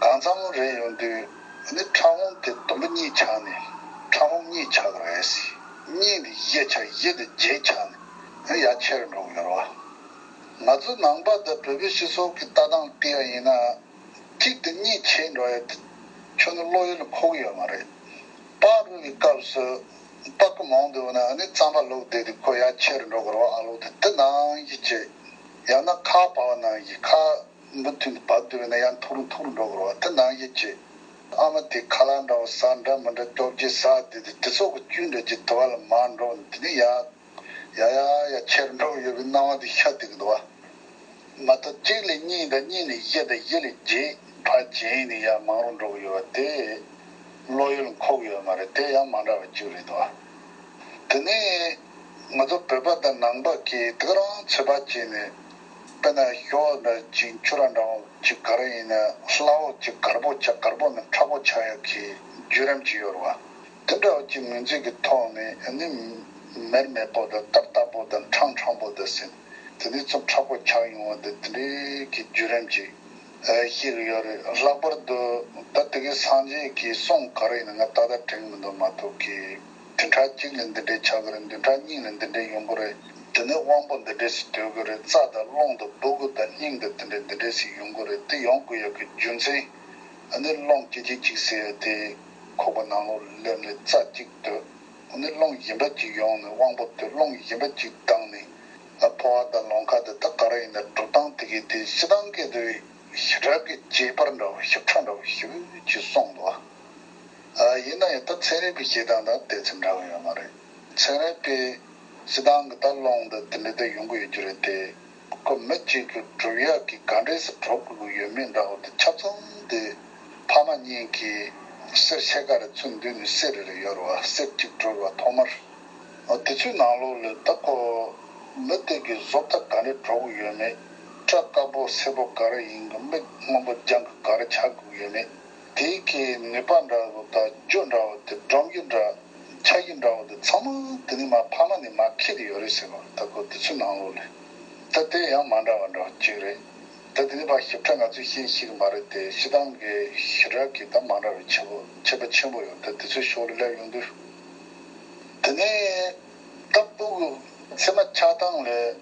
གང་འཚམ་རེད་ཡོང་དུས་ནི་ཕྲ་ཕུང་དེ་དུམ་བུ་གཉིས་ཆགས་ནས་ཕྲ་ཕུང་གཉིས་ཆགས་ཀྱི་རེད་ཟེར། གཉིས་ནི་བཞི་ཆགས། བཞི་དེ་བརྒྱད་ཆགས་ནས་ཡར་ཆེ་རུ་འགྲོ་གི་ཡོད་རེད་བ། ང་ཚོ་ནང་པ་དང་བོད་པའི་སྤྱི་ཚོགས་ཀྱི་ལྟ་སྟངས་བལྟས་པ་ཡིན་ན། གཅིག་དེ་གཉིས་ཆེ་འགྲོ་ཡ་དེ་ཁྱོན་ནས་བློ་ཡུལ་ལ་འཁོར་གི་ཡོད་མ་རེད། པགས་རུལ་བའི་སྐབས་སུ་པགས་ཀོ་མང་དུ་ཡོད་ན་ནི་རྩམ་པ་ལོག་བསྡད་དུས་ཁོ་ཡར་ཆེ་རུ་འགྲོ་གི་རེད་བ། ཨ་ལོག་དེ་དེ་ནང་བཞིན་བྱས། ཡང་ན་ཁ་བབས་ནང་བཞིན་ཁ་མུ་མཐུད་ནས་བབས་དུས་ན་ཡང་མཐོ་རུ་མཐོ་རུ་འགྲོ་གི་རེད་བ། དེ་ནང་བཞིན་བྱས། ཨ་མ་དེ་ཁ་ལག་འདྲ་བོ་ཟ་འདྲ་མི་འདྲ་སྐྱོབ་བྱེད་ཟ་བསྡད་དུས་དེ་ཚོ་གི་བཅུད་འདྲ་ཅིག་དུ་བ་ལ་མར་འགྲོ་ནས་དེ་ནས་ཡར། ཡ་ཡ་ཡ་ཆེར་འགྲོ་གི་ཡོད་པའི་སྣང་བ་དེ་ཤར་བསྡད་ཀྱི་འདུག་བ། མ་གཏོགས་གཅིག་ལས་གཉིས་དང་གཉིས་ལས་བཞི་དང་བཞི་ལས་བརྒྱད་ཕར་བྱས་ནས་ཡར་མང་རུ་འགྲོ་གི་ཡོད་པ་དེ་བློ་ཡུལ་འཁོར་གི་ཡོད་མ་རེད། དེ་ཡང་མ་འདྲ་བ་གཅིག་རེད་འདུག་བ། དེ་ནས་ང་ཚོ་བོད་པ་དང་ནང་པ་གིས་དེ་ག་རང་ཚོད་དཔག་བྱས་ནས། དཔེར་ན་ཞོ་འདྲ་ཅིག་ཆུ་ར་འདྲ་བོ་ཅིག་ག་རེ་ཡིན་ན་སླ་བོ་ཅིག་དཀར་པོ་ཆགས། དཀར་པོ་ནི་མཁྲེགས་པོ་ཆགས་ཡག་གི་བརྒྱུད་རིམ་ཅིག་ཡོད་རེད་བ། དེ་འདྲ་བ་ཅིག་ངོས་འཛིན་གྱི་ཐོག་ནས་ཨ་ནི་མེར་མེར་པོ་དང་སྟབ་སྟབ་པོ་དང་ཁྲང་ཁྲང་པོ་དང་ཟེར། དེ་ནས་ཚུར་མཁྲེགས་པོ་ཆགས་ཡོང་བ་དེ་དེ་འདྲའི་གི་བརྒྱུད་རིམ་ཅིག་ཨ་ཤེས་ཀྱི་ཡོད་རེད། ལྷག་པར་དུ་ད་དེ་གའི་སངས་རྒྱས་ཀྱི་གསུང་ག་རེ་ཡིན་ན་ང་ཏག་ཏག་དྲན་གྱི་མི་འདུག་མ་གཏོགས་ཀྱི། བདུན་ཕྲག་གཅིག་ལ་འདི་འདྲའི་ཆགས་ཀྱི་རེད། བདུན་ཕྲག་གཉིས་ལ་འདི་འདྲའི་ཡོང་གི་རེད། དེ་ནས་དབང་པོ་འདི་འདྲས་ཞིག་སྡོད་དགོས་རེད། རྩ་དང་རླུང་དང་སྦུ་གུ་དང་སྙིང་དང་དེ་འདྲས་འདི་འདྲས་ཞིག་ཡོང་གི་རེད། དེ་ཡོང་དགོས་ཡག་གི་རྒྱུ་མཚན། ཨ་ནི་རླུང་གཅིག་གཅིག་གཅིག་ཟེར་ཡ་དེ་ཁོག་པ་ནང་ལོགས་སླེབས་ནས་རྩ་གཅིག་སྡོད། ཨ་ནི་རླུང་གཞན་པ་གཅིག་ཡོང་ནས་དབང་པོ་དེ་རླུང་གཞན་པ་གཅིག་བཏང་ནས། ཨ་ཕོ་བ་དང་རླུང་ཁ་དེ་ད་ག་རེ་ཡིན་ན་གྲུབ་སྟངས་དེ་གའི་དེ་སྤྱིར་བཏང་གི་དེ་ཞིབ་ཕྲ་གི་བྱེད་པར་འདྲ་བོ་ཞིབ་ཕྲ་འདྲ་བོ་ཞིབ་ཅིག་གསུངས་འདུག་ཨ། ཡིན་ན་ཡང་ད་ཚན་རིག་པའི་བཤད་སྟངས་དང་དེ་ཚོ་འདྲ་བོ་ཡོད་མ་རེད། ཚན་རིག་པས་སྤྱིར་བཏང་གི་ད་རླུང་འདི་དེ་འདྲ་ད་ཡོང་གི་ཡོད་རྒྱུ་རེད་དེ། ཁོ་མི་གཅིག་གི་གྲུབ་ཡག་གི་ག་འདྲས་སུ་གྲུབ་དགོས་ཀྱི་ཡོད་མེད་འདྲ་བོ་དེ་ཆ་ཚང་དེ་ཕ་མ་གཉིས་ཀྱིས་གསེར་ཕྱེད་ཀ་རེ་ཚུར་འདུས་ནས་གསེར་རེ་རེ་ཡོད་རེད་བ། གསེར་གཅིག་གྲུབ་རེད་བ་ཐོག་མར། ཨ། དེ་ཚོའི་ནང་ལོགས་ལ་ད་ཁོ་མི་དེ་གི་བཟོ་ལྟ་ག་འདྲས་གྲུབ་ཀྱི་ཡོད་མེད། སྐྲ་དཀར་པོ་སེར་པོ་ག་རེ་ཡིན་གི། མིག་སྔོན་པོ་ལྗང་གུ་ག་རེ་ཆགས་དགོས་ཀྱི་ཡོད་མེད། དེའི་གི་ནུས་པ་འདྲ་བོ་དང་རྒྱུ་འདྲ་བོ་དེ་སྒྲོམ་རྒྱུ་འདྲ། ཆ་རྒྱུ་འདྲ་བོ་དེ་ཚང་མ་དེ་ནི་མ་ཕ་མ་ནས་མ་ཁྱེར་ཡོད་རེད་ཟེར་བ། ད་ཁོ་དེ་ཚོའི་ནང་ལོགས་ལ་ད་དེ་ཡང་མ་འདྲ་བ་འདྲ་བོ་གཅིག་རེད། ད་དེ་ནི་ཕར་ཞིབ་ཕྲ་ང་ཚོས་ཤེས་ཤེས་ཀྱི་མ་རེད་དེ། སྤྱིར་བཏང་གི་ཞིབ་ཕྲ་གི་ད་མ་འདྲ་བའི་ཁྱད་པར་ཁྱད་པར་ཆེན་པོ་ཡོད། ད་དེ་ཚོའི་ཕྱོགས་ལ་སླེབས་ཡོང་དུས། དེ་ནས་ད་སྤུ་གུ་མཚེ་མ་ཆགས་སྟངས་ལས་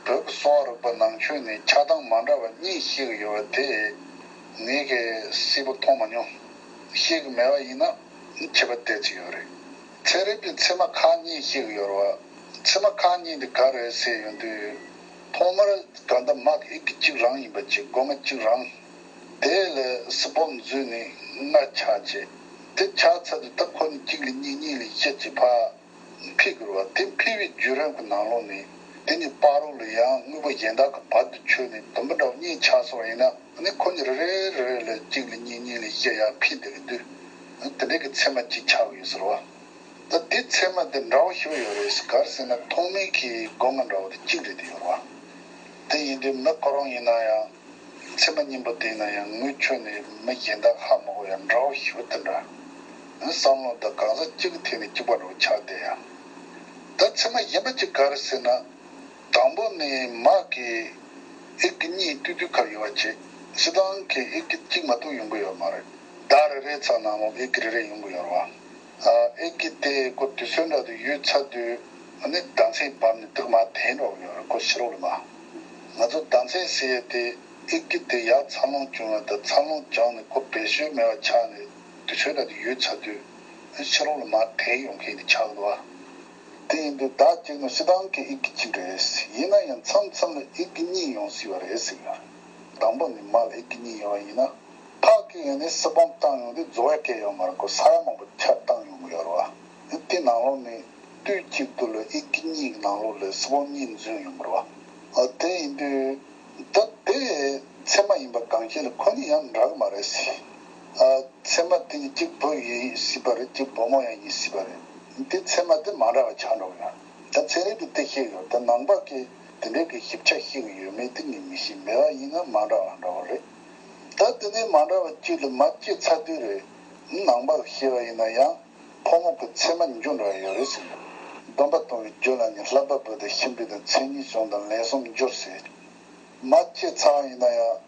བོད་ཀྱི་གསོ་བ་རིག་པ་ནང་ཆོས་ནས་ཆགས་སྟངས་མ་འདྲ་བ་གཉིས་བཤད་ཀྱི་ཡོད་པ་དེ་ངས་གི་གསལ་པོ་མཐོང་མ་མྱོང་། བཤད་ཀྱི་མེད་པ་ཡིན་ན་ཁྱད་པར་དེ་ཅིག་ཡོད་རེད། ཚན་རིག་པས་མཚེ་མ་ཁག་གཉིས་བཤད་ཀྱི་ཡོད་རེད་བ། མཚེ་མ་ཁག་གཉིས་འདི་ག་རེ་ཟེར་ཡོང་དུས། ཐོག་མར་གང་ལྟར་མ་གི་ཨི་གི་གཅིག་རང་ཡིན་པ་བྱས། སྒོ་ང་གཅིག་རང་། དེ་ལ་སི་པོམ་འཛུལ་ནས་ལྔ་ཆགས་བྱས། དེ་ཆགས་ཚར་དུས་ད་ཁོ་ནི་གཅིག་ལས་གཉིས། གཉིས་ལས་བཞི་བྱས་ཕར་འཕེལ་དགོས་རེད་བ། དེ་འཕེལ་བའི་བརྒྱུད་རིམ་གྱི་ནང་ལོགས་ནས་དེ་ནི་བར་རོ་ལ་ཡང་དངོས་པོ་གཞན་དག་གི་བར་དུ་ཆོད་ནས་དུམ་བུ་འདྲ་བོ་གཉིས་ཆགས་སོང་བ་ཡིན་ན། ཨ་ནི་ཁོ་ནི་རེ་རེ་རེ་རེ་ལ་གཅིག་ལས་གཉིས། གཉིས་ལས་བཞི་ཡར་འཕེལ་བསྡད་ཀྱི་འདུག་དེ་འདྲའི་གི་མཚེ་མ་གཅིག་ཆགས་ཡོད་ཟེར་བ། ད་དེ་མཚེ་མ་དེ་འདྲ་བོ་ཞིག་ཡོད་རེད། ག་རེ་ཟེར་ན་ཐོག་མའི་གི་སྒོ་ང་འདྲ་བོ་དེ་གཅིག་རེད་དེ་ཡོད་རེད་བ། དེ་ཡིན་དུས་མི་ཁོ་རང་ཡིན་ན་ཡང་མཚེ་མ་གཉིས་པོ་དེ་ཡིན་ན་ཡང་ངོས་ཆོད་ནས་མི་གཞན་དག་ཧ་མ་གོ་ཡ་འདྲ་བོ་ཞིག་དེ་འདྲ། བསམ་བློ་དང་གང་ཟག་གཅིག་གི་ཐད་ནས་གཅིག་པ་འདྲ་བོ་ཆགས་བསྡད་ཡ། ད་མཚེ་མ་གཞན་པ་གཅིག་ག་རེ་ཟེར་ན། དང་པོ་ནི་མ་གི་ཨི་གི་གཉིས་ཏུ་ཏུ་ཁར་ཡོད་པ་བྱས། སྤྱིར་བཏང་གི་ཨི་གི་གཅིག་མ་གཏོགས་ཡོང་གི་ཡོད་མ་རེད། ཟླ་རེ་རེའི་ཚབ་ནང་ལོགས་ཨི་གི་རེ་རེ་ཡོང་གི་ཡོད་རེད་བ། ཨ། ཨི་གི་དེ་ཁོ་དུས་ཚོད་འདྲ་དུ་ཡོལ་ཚར་དུས། ཨ་ནི་ཟླ་མཚན་བབས་ནས་དེ་ག་མར་དེད་འགྲོ་གི་ཡོད་རེད་ཁོ་ཕྱི་ལོགས་ལ་མར། ང་ཚོ་ཟླ་མཚན་ཟེར་ཡས་དེ་ཨི་གི་དེ་ཡར་འཚར་ལོངས་བྱུང་བ་དང་འཚར་ལོངས་བྱུང་ནས་ཁོ་བེད་སྤྱོད་མེད་པ་ཆགས་ནས་དུས་ཚོད་འདྲ་དུ་ཡོལ་ཚར་དུས། ཨ། ཕྱི་ལོགས་ལ་མར་དེད་ཡོང་མཁན་དེ་ཆགས་འདུག་བ། དེ་ཡིན་དུས་ཟླ་གཅིག་ནི་སྤྱིར་བཏང་གི་ཨི་གི་གཅིག་རེད། ཡིན་ན་ཡང་མཚམས་མཚམས་ལ་ཨི་གི་གཉིས་ཡོང་སྲིད་པ་རེད་ཟེར་གི་ཡོད་རེད། དང་པོ་ནི་མ་ལ་ཨི་གི་གཉིས་ཡོང་བ་ཡིན་ན། ཕ་གི་ཡང་ནི་སི་པོམ་བཏང་ཡོང་དུས་རྫོགས་ཡ་སྐད་ཡོད་མ་རེད་ཁོ། ས་ཡ་མང་པོ་ཆ་བཏང་ཡོང་གི་ཡོད་རེད་བ། དེ་ནང་ལོགས་ནས་དུས་གཅིག་ཏུ་ལ་ཨི་གི་གཉིས་ཀྱི་ནང་ལོགས་ལ་སི་པོམ་གཉིས་འཛུལ་ཡོང་གི་རེད་བ། ཨ། དེ་ཡིན་དུས། ད་དེ་མཚེ་མ་ཡིན་པ་གང་ཤེས་ལ་ཁོ་ནི་ཡང་འདྲ་གི་མ་རེད་ཟེར། ཨ། མཚེ་མ་དེ་གཅིག་བུ་ཡིན་སྲིད་པ་རེད། གཅིག་བུ་མོ་ཡང་ཡིན་སྲིད་པ་རེད། དེ་མཚེ་མ་དེ་མ་འདྲ་བ་ཆགས་འགྲོ་གི་ཡོད། ད་ཚན་རིག་པས་དེ་ཤེས་ཡོད། ད་ནང་པ་གིས་དེ་འདྲའི་གི་ཞིབ་ཆ་ཤེས་ཀྱི་ཡོད་མེད་དེ་ངས་མི་ཤེས། མེད་པ་ཡིན་ན་མ་འདྲ་བ་འདྲ་བ་རེད། ད་དེ་ནས་མ་འདྲ་བ་གཅིག་ལ་མ་སྐྱེས་ཚར་དུས་རེད། ནང་པ་གིས་བཤད་པ་ཡིན་ན་ཡང་ཕོ་མོ་གི་མཚེ་མ་འཇུ་འདྲ་བ་ཡོད་རེད་ཟེར། སྡོམ་པ་གཏོང་བའི་རྒྱུ་ལ་ནི་བསླབ་པ་པོ་དང་ཤིང་བུ་དང་མཚན་ཉིད་གཞུང་དང་ལན་གསུམ་འཇུ་ཟེར། མ་སྐྱེས་ཚར་བ་ཡིན་ན་ཡང་།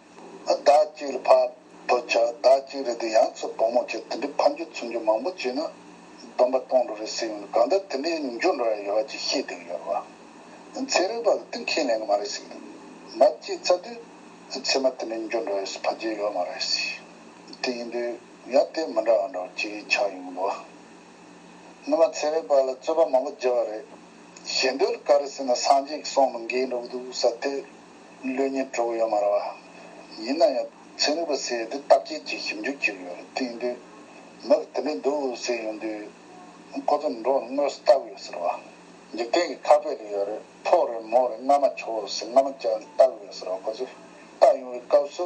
ཟླ་གཅིག་ལ་ཕར་བུ་ཆགས། ཟླ་གཅིག་རེ་དེ་ཡང་ཚུར་བུ་མོ་ཆགས། དེ་འདྲའི་ཕར་འགྱུར་ཚུར་འགྱུར་མང་པོ་བྱས་ན་སྡོམ་པ་གཏོང་འགྲོ་རེད་ཟེར་ཡོང་དུས། གང་ལྟར་དེ་འདྲའི་འགྱུར་འགྲོ་ཡ་ཡོད་པ་ཅིག་ཤེས་བསྡད་ཀྱི་ཡོད་རེད་བ། ཚན་རིག་པ་གིས་དེ་ཁས་ལེན་གྱི་མ་རེད་ཟེར་གྱི་འདུག་མ་སྐྱེས་ཚར་དུས་མཚེ་མ་དེ་འདྲའི་འགྱུར་འགྲོ་ཡ་ཕལ་ཆེར་ཡོད་མ་རེད་ཟེར། དེ་ཡིན་དུས་ཡང་དེ་མི་འདྲ་བ་འདྲ་བ་ཅིག་ཆགས་ཡོང་གི་འདུག་བ། སྔོན་མ་ཚན་རིག་པ་ལ་རྩོད་པ་མང་པོ་བརྒྱབ་པ་རེད། ཞེ་འདོད་ག་རེ་ཟེར་ན་སངས་རྒྱས་ཀྱིས་གསུངས་ནས་འགལ་འགྲོ་གི་འདུག་ས་དེ་ལུས་ཉིན་གྲོགས་ཡོད་མ་རེད་བ། ཡིན་ན་ཡང་ཚན་རིག་པ་ཟེར་ཡ་དེ་བརྟག་དཔྱད་ཀྱིས་ཞིབ་འཇུག་བྱེད་ཀྱི་ཡོད་རེད། དེ་ཡིན་དུས་མི་གིས་དེ་འདྲ་འདུག་ཟེར་ཡོང་དུས་ཁོ་ཚོ་འགྲོ་དངོས་སུ་ལྟ་གི་ཡོད་ཟེར་བ། འཇིག་རྟེན་གྱི་ཁ་དཔེ་ལ་ཡོད་རེད། ཕོ་རེད་མོ་རེད། རྔ་མ་ཆུ་བོ་རེད་ཟེར་རྔ་མ་བཅག་ནས་ལྟ་གི་ཡོད་ཟེར་བ། ཁོ་ཚོས་ལྟ་ཡོང་བའི་སྐབས་སུ་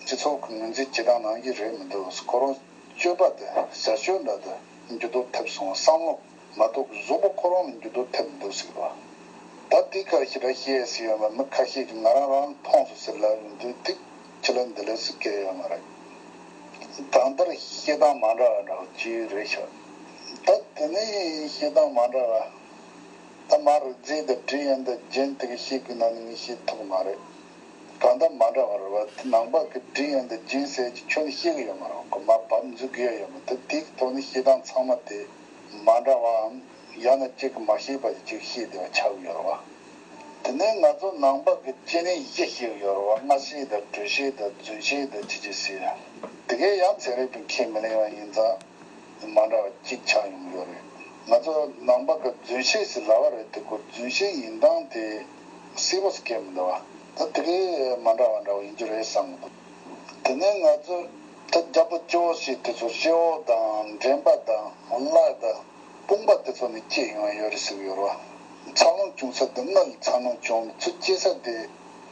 སྤྱི་ཚོགས་ཀྱི་ངོས་འཛིན་བྱེད་སྟངས་ནང་བཞིན་རེད་མི་འདུག་ཁོ་རང་སྤྱོད་པ་དེ་བྱ་སྤྱོད་འདྲ་དེ་འགྱུར་ལྡོག་ཐེབས་སོང་བསམ་བློ་མ་གཏོགས་གཟུགས་པོ་ཁོ་རང་ལ་འགྱུར་ལྡོག་ཐེབས་མི་འདུག་ཟེར་བ། ད་དེའི་སྐོར་ཞེ་དྲག་བཤད་ཡས་ཟེར་ཡོད་མ། མི་ཁ་ཤས་ཀྱིས་ང་རང་རང་མཐོང་སོང་ཟེར་ལབ་ཡོང་དུས་དེ་ཁྱེད་ལ་འདི་ལས་སུ་སྐད་ཡོད་མ་རེད། གང་ལྟར་བཤད་སྟངས་མ་འདྲ་བ་འདྲ་བོ་ཅིག་རེད་ཤག་ད་དེ་ནས་བཤད་སྟངས་མ་འདྲ་བ། ད་མ་རིག་རྫས་དང་དྲི་ཡན་དང་རྒྱན་དེ་ག་བཤད་དགོས་ན་ནི་ངས་བཤད་ཐུབ་མ་རེད། གང་ལྟར་མ་འདྲ་བ་རེད་བ། དེ་ནང་པ་གི་དྲི་ཡན་དང་རྒྱན་ཟེར་གྱི་ཁྱོན་ནས་བཤད་གི་ཡོད་མ་རེད། ཁོ་མ་བབ་འཛུལ་གི་ཡོད་མ་རེད། དེ་དེའི་ཐོག་ནས་བཤད་སྟངས་ཚང་མ་དེ་མ་འདྲ་བའམ་ཡང་ན་གཅིག་གི་མ་ཤེས་པ་ཅིག་བཤད་བསྡད་པ་ཆགས་ཀྱི་ཡོད་རེད་བ། དེ་ནས་ང་ཚོ་ནང་པ་གི་སྤྱི་གནས་བཞི་ཞིག་ཡོད་རེད་བ། སྔ་ཕྱི་དང་། གྲོལ་ཕྱི་དང་། རྫུན་ཕྱི་དང་། ཕྱི་ཕྱི་ཟེར། དེ་གའི་ཡང་ཚན་རིག་པས་ཁས་མི་ལེན་པ་ཡིན་ཙང་མ་འདྲ་བ་གཅིག་ཆགས་ཡོང་གི་ཡོད་རེད། ང་ཚོ་ནང་པ་གི་རྫུན་ཕྱི་ཟེར་ལབ་པ་རེད་དེ། ཁོ་རྫུན་ཕྱི་ཡིན་སྟངས་དེ་གསལ་པོ་ཞིག་སྐྱེ་མི་འདུག་བ། ད་དེ་གའི་མ་འདྲ་བ་འདྲ་བ་ཡིན་རྒྱུ་རེད་བསམ་གི་འདུག་དེ་ནས་ང་ཚོ་ད་རྒྱལ་པོ་སྤྱི་བོ་ཞེས་དེ་ཚོ་སྤྱི་བོ་དང་འདྲེན་པ་དང་གླགས་དང་དཔུང་པ་དེ་ཚོ་ནས་སྐྱེས་ཡོང་བ་ཡོད་རེད་ཟེར་གྱི་ཡོད་རེད་བ། འཚར་ལོངས་བྱུང་ས་དེ་སྔར་ལ་འཚར་ལོངས་བྱུང་ནས་ཚུར་སྐྱེ་ས་དེ་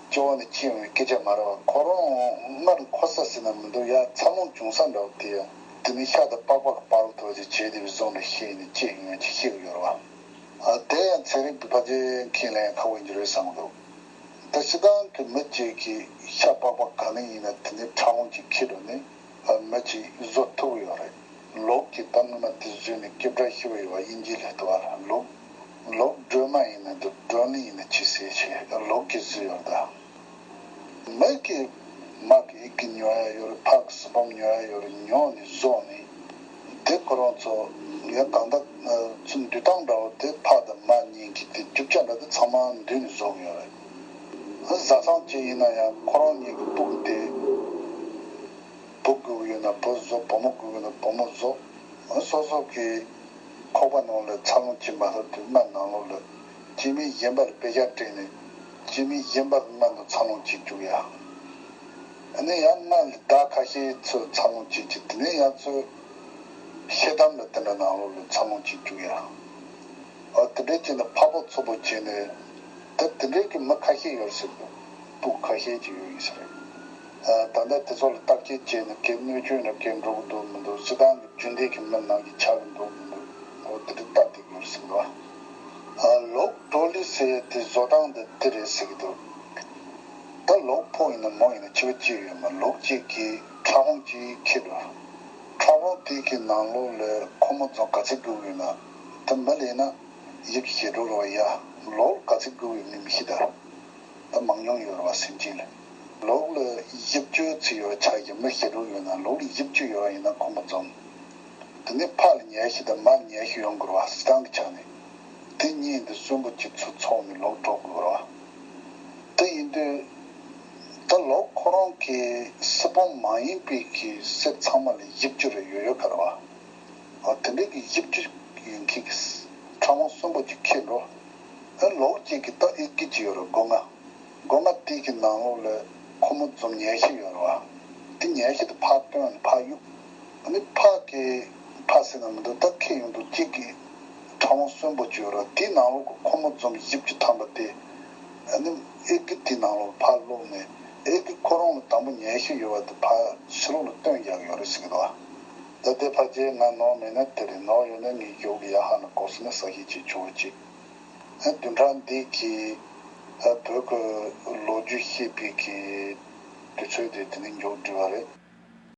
སྤྱི་བོ་ནས་སྐྱེས་ཡོང་བའི་སྐད་ཆ་མ་རེད་བ། ཁོ་རང་སྔར་འཁོར་ས་ཟེར་ན་མི་འདུག་ཡ། འཚར་ལོངས་བྱུང་ས་འདྲ་བོ་དེ་ཡ། དེ་ནས་ཤ་དང་པགས་པ་གི་བར་དུ་དེ་བྱས་དེ་བཟུང་ནས་ཤི་ནས་སྐྱེས་ཡོང་ཅིག་ཤི་གི་ཡོད་རེད་བ། ཨ། དེ་ཡང་ཚན་རིག་པས་ཕལ་ཆེར་ཁས་ལེན་ཁག་པོ་ཡིན་རྒྱུ་རེད་བསམ་གི་འདུག་ད་སྤྱིར་བཏང་གི་མི་གཅིག་གི་ཤ་པགས་པ་ག་ནས་ཡིན་ན་དེ་ནས་ཕྲ་བོང་ཅིག་འཁྱེར་འགྲོ་ནས་མི་གཅིག་བཟོ་ཐུབ་ཡོད་རེད། ལོག་གིས་ད་སྔོན་མ་དེ་བཟོས་ནས་སྐྱེ་འཕྲལ་ཤི་བ་ཡོད་བ། དབྱིན་ཇི་ལ་ལྟ་བ་ལོག་ལོག་སྒྲོལ་མ་ཡིན་ན་འདུག་སྒྲོལ་ནི་ཡིན་ན་ཅི་ཟེར་ཞིག་ལོག་གིས་བཟོས་ཡོད་ད། མི་གི་མ་གི་ཡིད་ཀྱི་ཉོ་ཡ་ཡོད་རེད། ཕ་གི་སི་པམ་ཉོ་ཡ་ཡོད་རེད། ཉོ་ནས་བཟོ་ནས་དེ་ཁོ་རང་ཚོ་ཡ་ད་ལྟ་ཚུར་འདུས་སྟངས་འདྲ་བོ་དེ། ཕ་དང་མ་གཉིས་ཀྱི་དེ་རྒྱུ་ཆ་འདྲ་དེ་ཚང་མ་འདུས་ནས་བཟོ་གི་ཡོད་རེད། བཟའ་ཚང་གཅིག་ཡིན་ན་ཡང་ཁོ་རང་གཉིས་ཀྱི་སྤུ་གུ་དེ། བུ་དགོས་ཀྱི་ཡོད་ན་བུ་བཟོ། བུ་མོ་དགོས་ཀྱི་ཡོད་ན་བུ་མོ་བཟོ། སོ་སོ་གི་ཁོག་པ་ནང་ལ་འཚར་ལོངས་བྱེད་མ་ཐུབ་དུས་མངལ་ནང་ལོགས་ལ་སྐྱེ་དམན་གཞན་པ་ལ་དཔེ་ཆ་སྤྲད་ནས་སྐྱེ་དམན་གཞན་པ་གི་མངལ་དུ་འཚར་ལོངས་བྱེད་བཅུག་ཡ། ཨ་ནི་ཡང་མངལ་ལ་བདག་ཁ་ཤས་ཚོ་འཚར་ལོངས་བྱེད་ཀྱི། དེ་ནས་ཡང་ཚོ་ཤེལ་དམ་ལ་དེ་འདྲ་ནང་ལོགས་ལ་འཚར་ལོངས་བྱེད་བཅུག་ཡ། ཨ། དེ་འདྲའི་བྱས་ནས་ཕ་བུ་ཚུ་བུ་བྱས་ནས། ད་དེ་འདྲའི་གི་མི་ཁ་ཤས་ཡོད་ཟེར་གི་འདུག་སྤུ་གུ་ཁ་ཤས་ཅིག་ཡོད་ཡིན་ས་རེད། ཨ། ད་ལྟ་དེ་ཚོ་ལ་བརྟག་དཔྱད་བྱས་ནས་གལ་གནོད་སྐྱོན་འདྲ་གལ་འགྲོ་གི་འདུག་མི་འདུག་སྤྱིར་བཏང་གི་རྒྱུན་ལྡན་གྱི་མི་ནང་གི་ཆགས་ཀྱི་འདུག་མི་འདུག་འོ་དེ་འདྲ་ལྟ་བསྡད་ཀྱི་ཡོད་ཟེར་གི་འདུག་ཨ། ལོག་བྲོ་ལི་ཟེར་དེ་བཟོ་སྟངས་འདི་འདི་རེད་ཟེར་གི་འདུག་ད་ལོག་ཕོ་ཡིན་ན་མོ་ཡིན་ན་ཁྱད་པར་ཅི་ཡོད་མ། ལོག་གཅིག་གིས་ཕྲ་བོང་གཅིག་འཁྱེར་འགྲོ། ཕྲ་བོང་དེ་གི་ནང་ལོགས་ལ་ཁོ་མོ་ཚོ་ག་ཚོད་སྒུག་ཡོད་ན། ད་མི་ལས་ན་ཡིབ་ཞེ་འགྲོ་རོ་ཡ། ལོག་ག་ཚོད་སྒུག་ཡོད་མིན་མི་ཤེས་ད། ད་མང་ཉུང་ཡོད་རེད་བ་སེམས་ཅན་ལ། ལོག་ལ་ཡིབ་བཅུ་ཚོད་ཡོད་ཆ་གི་མི་ཞེ་དྲུག་ཡོད་ན། ལོག་ལ་ཡིབ་བཅུ་ཡོད་པ་ཡིན་ན་ཁོ་མོ་འཛོམས། དེ་ནས་ཕ་ལ་ཉལ་ཤི་དང་མ་ལ་ཉལ་ཤི་ཡོང་དགོས་རེད་བ། སྤྱིར་བཏང་གི་ཆ་ནས། དེ་གཉིས་འདི་གསོན་པོ་གཅིག་ཚུར་འཚོགས་ནས་ལོག་འགྲོ་དགོས་རེད་བ། དེ་ཡིན་དུས་ད་ལོག་ཁོ་རང་གི་སི་པམ་མ་ཡིན་པའི་གི་གསེར་ཚང་མ་ལ་ཡིབ་བཅུ་རེ་ཡོད་ཡོད་ག་རེད་བ། འོ་དེ་འདྲའི་གི་ཡིབ་བཅུ་ཡོད་མཁན་གི་ཕྲ་མོ་གསོན་པོ་གཅིག་འཁྱེར་འགྲོ། ཨ། ལོག་གཅིག་གི་ད་ཨེ་ཀི་གཅིག་ཡོད་རེད། སྒོ་ང་། སྒོ་ང་དེ་གི་ནང་ལོགས་ལ་ཁོ་མོ་འཛོམས་ཉལ་ཤི་ཡོད་རེད་བ། དེ་ཉལ་ཤི་དེ་ཕར་བཏོན་ནས་ཕར་གཡུག་ཨ་ནི་ཕ་གི་ཕ་ཟེར་ན་མི་འདུག་ད་ཁྱེད་ཡོང་དུས་གཅིག་གི་ཕྲ་མོ་གསོན་པོ་གཅིག་ཡོད་རེད་བ། དེའི་ནང་ལོགས་གི་ཁོ་མོ་འཛོམས་ཡིབ་གཅིག་ཐམ་པ་དེ། ཨ་ནི་ཨེ་ཀི་དེའི་ནང་ལོགས་ཕར་སློག་ནས་ཨེ་ཀི་ཁོ་རང་ལ་དང་པོ་ཉལ་ཤི་ཡོད་བ་དེ་ཕར་ཕྱི་ལོགས་ལ་བཏོན་བཞག་ཡོད་རེད་ཟེར་གི་འདུག་བ། ད་དེ་ཕལ་ཆེར་ང་ནོར་མེད་ན་དེ་རེད། ནོར་ཡོད་ན་ངས་ཞོགས་ཀྱི་ཡར་ཧ་ན་གོ་སོང་ན་གསལ་བཤད་བྱེད་ཆོག་པ་ཅིག་ཨ། བདུན་ཕྲག་འདི་གི་ཨ། བོད་ཀྱི་ལོ་རྒྱུས་ཤེས་པའི་གི་དུས་ཚོད་དེ་དེ་ནས་མཇུག་བསྒྲིལ་བ་རེད།